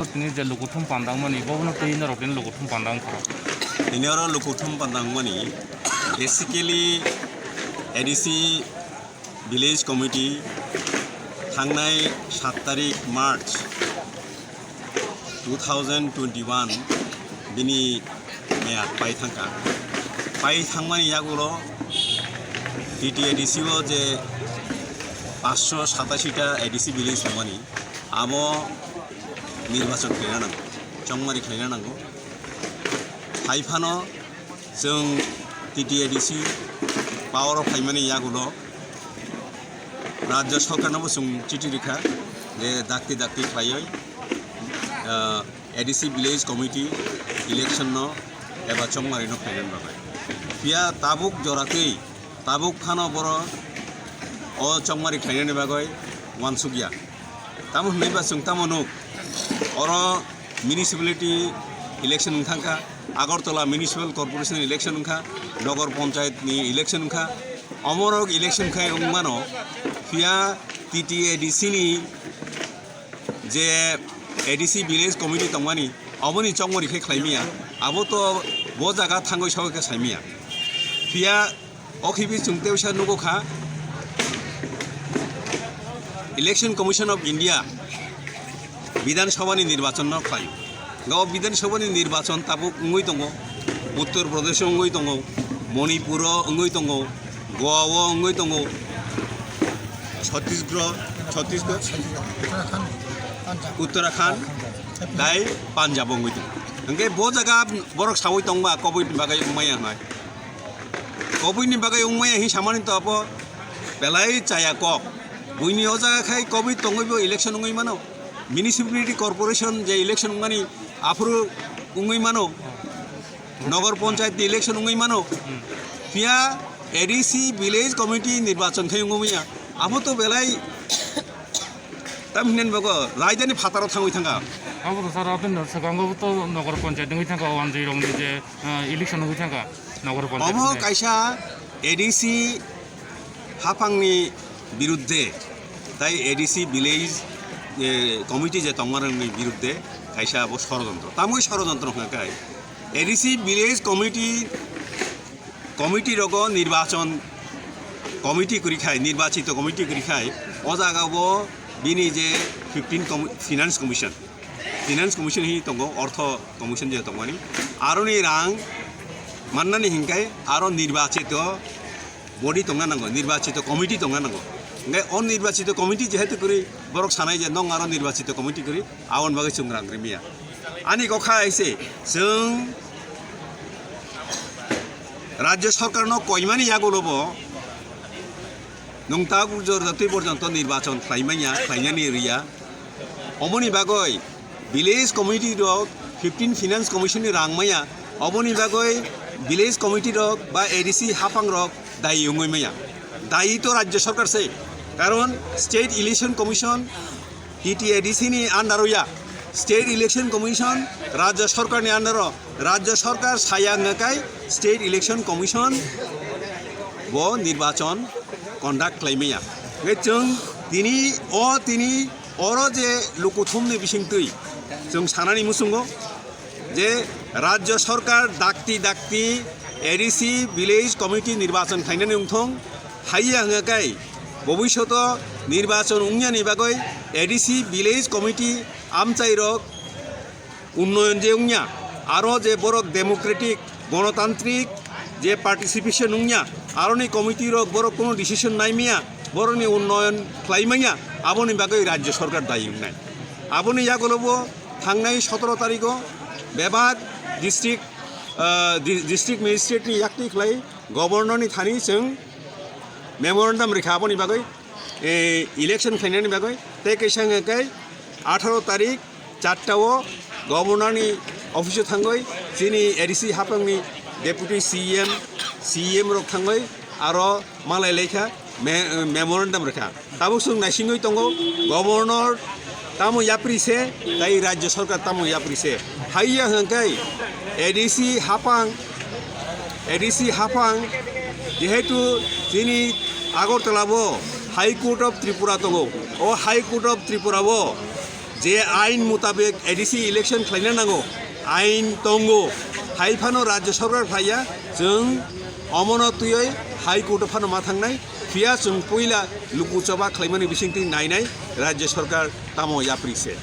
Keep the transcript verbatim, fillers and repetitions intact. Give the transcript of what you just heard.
Tini je lukuthum pandangmani, bobono twi norok tini lukuthum pandang khoro. Tini oro lukuthum pandangmani, basically A D C Village Committee thangnai sat tarik March two thousand twenty-one bini meyad pai thangkha. Pai thangmani yagulo T T A D C o je paanch sho satashi ta A D C village tongmani, amo nirbachon khlaina nango, chongmari khlaina nango. Hai phano chwng T T A D C power o phaimani yagulo Rajya Sarkar no bo chwng chiti rikha je dakti dakti khlaiwi, ah, A D C Village Committee election no eba chongmari no khlainani bagwi. Phiya tabuk jora twi, tabuk phano borok o chongmari khlainani bagwi uansukya. Tamo hwnwi ba chwng tamo nuk, oro municipality election wng thangkha, Agartala Municipal Corporation election wngkha, Nagar Panchayat ni election wngkha, omorok election khai wngmano, phiya T T A D C ni je A D C Village Committee tongmani, aboni chongmari khe khlaimaya, abo to bo jaga thangwi sawi khe saimaya. Phiya o khibi chwng tei wisa nugo kha, Election Commission of India Bidhan Sabha ni nirbachon no khlai. Ga o Bidhan Sabha ni nirbachon tabuk wngwi tongo, Uttar Pradesh o wngwi tongo, Manipur o wngwi tongo, Goa o wngwi tongo, Chhattisgarh, Chhattisgarh, Uttarakhand, tai Punjab o wngwi tongo. Hwnkhe bo jaga borok sawi tongba covid ni bagwi wngmaya hwnwi. Covid ni bagwi wngmaya hwnwi samani to abo belai chaya kok. Buini o jaga khai covid tongwi bo election wngwi mano. Municipality corporation je election wngmani aphuru wngwi mano. Nagar Panchayat ni election wngwi mano. Phiya A D C village committee nirbachon khai wngwi manya. Abo to belai tam hinen bago raidani phataro thangwi thangkha. Abo to sir, aboni swkango to Nagar Panchayat wngwi thangkha, wanjwi rokni je, ah, election wngwi thangkha Nagar Panchayat. Omo wngwi kaisa A D C haphangni birudde, tai A D C village, eh, committee je tongmarokni birudde kaisa abo sorojontro. Tamoi sorojontro hwnka khe A D C village committee, committee rogo nirbachon committee kwrwi khai, nirbachito committee kwrwi khai, o jaga bo bini je fifteen commi-, finance commission, finance commission hi tongo, ortho commission je tongmani, aroni rang mannani hinkai aro nirbachito body tongna nango, nirbachito committee tongna nango. Hingke o nirbachito committee jehetu kwrwi, borok sanai je nong aro nirbachito committee kwrwi, aboni bagwi chwng rang rimiya. Ani kokha hai se, chwng Rajya Sarkar no koimani yagulo bo nwng tabuk jor jatwi porjonto nirbachon khlai manya, khlainani riya. Omoni bagwi village committee rok fifteen finance commission ni rang maya, oboni bagwi village committee rok ba A D C haphang rok dayi wngwi maya. Dayi to Rajya Sarkar se, karon State Election Commission T T A D C ni under o ya, State Election Commission Rajya Sarkar ni under o, Rajya Sarkar saya wngkai State Election Commission bo nirbachon conduct khlai maya. Hingke chwng tini o tini oro je lukuthumni bisingtwi chwng sanani muchungo je Rajya Sarkar dakti dakti A D C Village Committee nirbachon khlainani wngthong, haiya hwnga kai bobishoto nirbachon wngyani bagwi A D C Village Committee amchairok unnoyon je wngya, aro je borok democratic, gonotantrik je participation wngya, aroni committee rok borok kono decision naimaya, borokni unnoyon khlaimanya, aboni bagwi Rajya Sarkar dayi wngnai. Aboni yagulobo thangnai sotoro tarigo bebak district, ah, di-, district magistrate ni yakti khlai governor ni thani chwng memorandum rikha aboni bagwi, eh, election khlainani bagwi, tei kaisa hwnka khe atharo tarik charta o governor ni office o thangwi chini A D C haphangni deputy C E M, C E M rok thangwi aro malai laikha me-, memorandum rikha. Tabuk chwng naisingwi tongo, governor tamo yapri se, tai Rajya Sarkar tamo yapri se. Haiya hwnkhe A D C haphang, A D C haphang, jehetu chini Agartala bo High Court of Tripura tongo. O High Court of Tripura bo Je ain mutabek A D C election khlaina nango, ain tongo, hai phano Rajya Sarkar khlaiya, chwng omono twiwi High Court o phano ma thangnai, phiya chwng puila luku choba khlaimani bisingtwi nainai Rajya Sarkar tamo yapri se.